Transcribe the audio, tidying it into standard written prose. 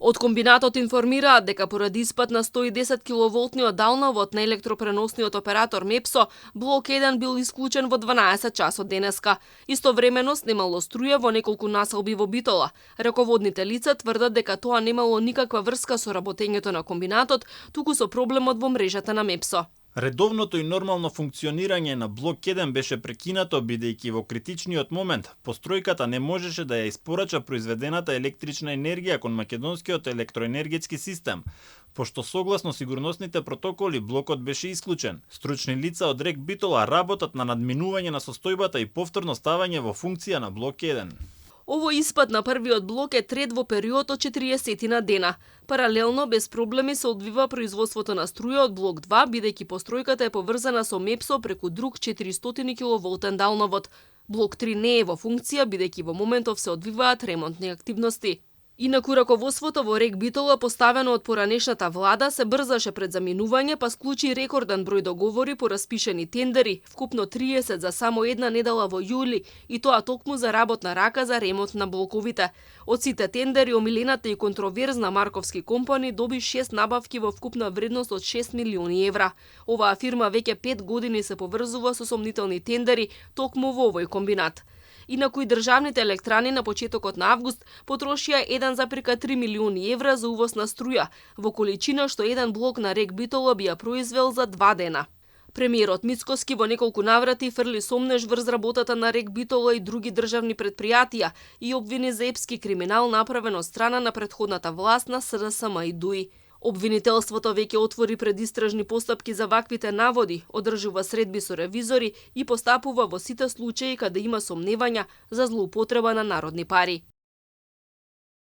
Од комбинатот информираат дека поради испад на 110 киловолтниот далновод на електропреносниот оператор МЕПСО, блок 1 бил исклучен во 12 часот денеска. Истовремено снимало струја во неколку населби во Битола. Раководните лица тврдат дека тоа немало никаква врска со работењето на комбинатот, туку со проблемот во мрежата на МЕПСО. Редовното и нормално функционирање на блок 1 беше прекинато бидејќи во критичниот момент постројката не можеше да ја испорача произведената електрична енергија кон македонскиот електроенергетски систем, пошто согласно сигурносните протоколи блокот беше исклучен. Стручни лица од РЕК Битола работат на надминување на состојбата и повторно ставање во функција на блок 1. Овој испад на првиот блок е трет во период од 40 дена. Паралелно, без проблеми се одвива производството на струја од блок 2, бидејќи постројката е поврзана со МЕПСО преку друг 400 киловолтен далновод. Блок 3 не е во функција, бидејќи во моментов се одвиваат ремонтни активности. Инаку раководството во РЕК Битола, поставено од поранешната влада, се брзаше пред заминување, па склучи рекорден број договори по распишени тендери, вкупно 30 за само една недела во јули, и тоа токму за работна рака за ремонт на блоковите. Од сите тендери, омилената и контроверзна Марковски компани доби 6 набавки во вкупна вредност од 6 милиони евра. Оваа фирма веќе 5 години се поврзува со сомнителни тендери токму во овој комбинат. Инаку и државните електрани на почетокот на август потрошија 1,3 милиони евра за увоз на струја, во количина што еден блок на РЕК Битола би ја произвел за 2 дена. Премиерот Мицкоски во неколку наврати фрли сомнеж врз работата на РЕК Битола и други државни предпријатија и обвини за епски криминал направен од страна на претходната власт на СДСМ и ДУИ. Обвинителството веќе отвори предистражни постапки за ваквите наводи, одржува средби со ревизори и постапува во сите случаи каде има сомневања за злоупотреба на народни пари.